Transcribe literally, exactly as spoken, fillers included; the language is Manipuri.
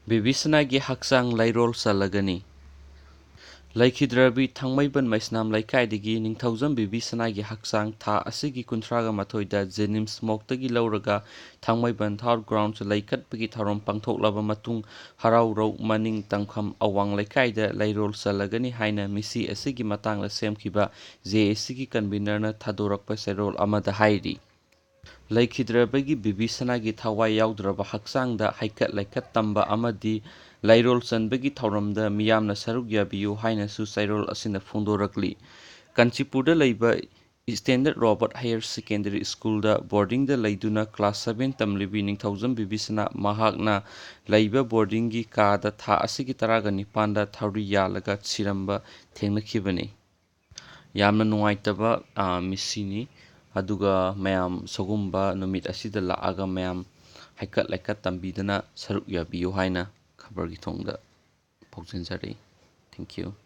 ꯕꯤꯕꯤꯁꯅꯥꯒꯤ ꯍꯛꯆꯥꯡ ꯂꯩꯔꯣꯜ ꯆꯜꯂꯒꯅꯤ꯫ ꯂꯩꯈꯤꯗ꯭ꯔꯕꯤ ꯊꯥꯡꯃꯩꯕꯟ ꯃꯩꯁꯅꯥꯝ ꯂꯩꯀꯥꯏꯗꯒꯤ ꯅꯤꯡꯊꯧꯖꯝ ꯕꯤꯕꯤꯁꯅꯥꯒꯤ ꯍꯛꯆꯥꯡ ꯊꯥ ꯑꯁꯤꯒꯤ ꯀꯨꯟꯊ꯭ꯔꯥꯒ ꯃꯥꯊꯣꯏꯗ ꯖꯦꯅꯤꯝꯁ ꯃꯣꯛꯇꯒꯤ ꯂꯧꯔꯒ ꯊꯥꯡꯃꯩꯕꯟ ꯊꯥꯎꯠ ꯒ꯭ꯔꯥꯎꯟꯁ ꯂꯩꯀꯠꯄꯒꯤ ꯊꯧꯔꯝ ꯄꯥꯡꯊꯣꯛꯂꯕ ꯃꯇꯨꯡ, ꯍꯔꯥꯎꯔꯧ ꯃꯅꯤꯡ ꯇꯝꯈꯝ ꯑꯋꯥꯡ ꯂꯩꯀꯥꯏꯗ ꯂꯩꯔꯣꯜ ꯆꯜꯂꯒꯅꯤ ꯍꯥꯏꯅ ꯃꯤꯁꯤ ꯑꯁꯤꯒꯤ ꯃꯇꯥꯡꯗ ꯁꯦꯝꯈꯤꯕ ꯖꯦ ꯑꯦ ꯁꯤꯒꯤ ꯀꯟꯚꯤꯅꯔꯅ ꯊꯥꯗꯣꯔꯛꯄ ꯆꯦꯔꯣꯜ ꯑꯃꯗ ꯍꯥꯏꯔꯤ꯫ ꯂꯩꯈꯤꯗ꯭ꯔꯕꯒꯤ ꯕꯤꯕꯤꯁꯅꯥꯒꯤ ꯊꯋꯥꯏ ꯌꯥꯎꯗ꯭ꯔꯕ ꯍꯛꯆꯥꯡꯗ ꯍꯩꯀꯠ ꯂꯩꯀꯠ ꯇꯝꯕ ꯑꯃꯗꯤ ꯂꯩꯔꯣꯜ ꯆꯟꯕꯒꯤ ꯊꯧꯔꯝꯗ ꯃꯤꯌꯥꯝꯅ ꯁꯔꯨꯛ ꯌꯥꯕꯤꯌꯨ ꯍꯥꯏꯅꯁꯨ ꯆꯩꯔꯣꯜ ꯑꯁꯤꯅ ꯐꯣꯡꯗꯣꯔꯛꯂꯤ꯫ ꯀꯥꯟꯆꯤꯄꯨꯔꯗ ꯂꯩꯕ ꯁ꯭ꯇꯦꯟꯗꯔꯠ ꯔꯣꯕꯔꯠ ꯍꯥꯌꯔ ꯁꯦꯀꯦꯟꯗꯔꯤ ꯁ꯭ꯀꯨꯜꯗ ꯕꯣꯔꯗꯤꯡꯗ ꯂꯩꯗꯨꯅ ꯀ꯭ꯂꯥꯁ ꯁꯚꯦꯟ ꯇꯝꯂꯤꯕꯤ ꯅꯤꯡꯊꯧꯖꯝ ꯕꯤꯕꯤꯁꯅꯥ ꯃꯍꯥꯛꯅ ꯂꯩꯕ ꯕꯣꯔꯗꯤꯡꯒꯤ ꯀꯥꯗ ꯊꯥ ꯑꯁꯤꯒꯤ ꯇꯔꯥꯒ ꯅꯤꯄꯥꯟꯗ ꯊꯧꯔꯤ ꯌꯥꯜꯂꯒ ꯁꯤꯔꯝꯕ ꯊꯦꯡꯅꯈꯤꯕꯅꯤ꯫ ꯌꯥꯝꯅ ꯅꯨꯡꯉꯥꯏꯇꯕ, ꯑ, ꯃꯤꯁꯤꯅꯤ꯫ ꯑꯗꯨꯒ ꯃꯌꯥꯝ ꯁꯒꯨꯝꯕ ꯅꯨꯃꯤꯠ ꯑꯁꯤꯗ ꯂꯥꯛꯑꯒ ꯃꯌꯥꯝ ꯍꯩꯀꯠ ꯂꯩꯀꯠ ꯇꯝꯕꯤꯗꯅ ꯁꯔꯨꯛ ꯌꯥꯕꯤꯌꯨ ꯍꯥꯏꯅ ꯈꯕꯔꯒꯤ ꯊꯣꯡꯗ ꯐꯥꯎꯖꯤꯟꯖꯔꯤ꯫ Thank you꯫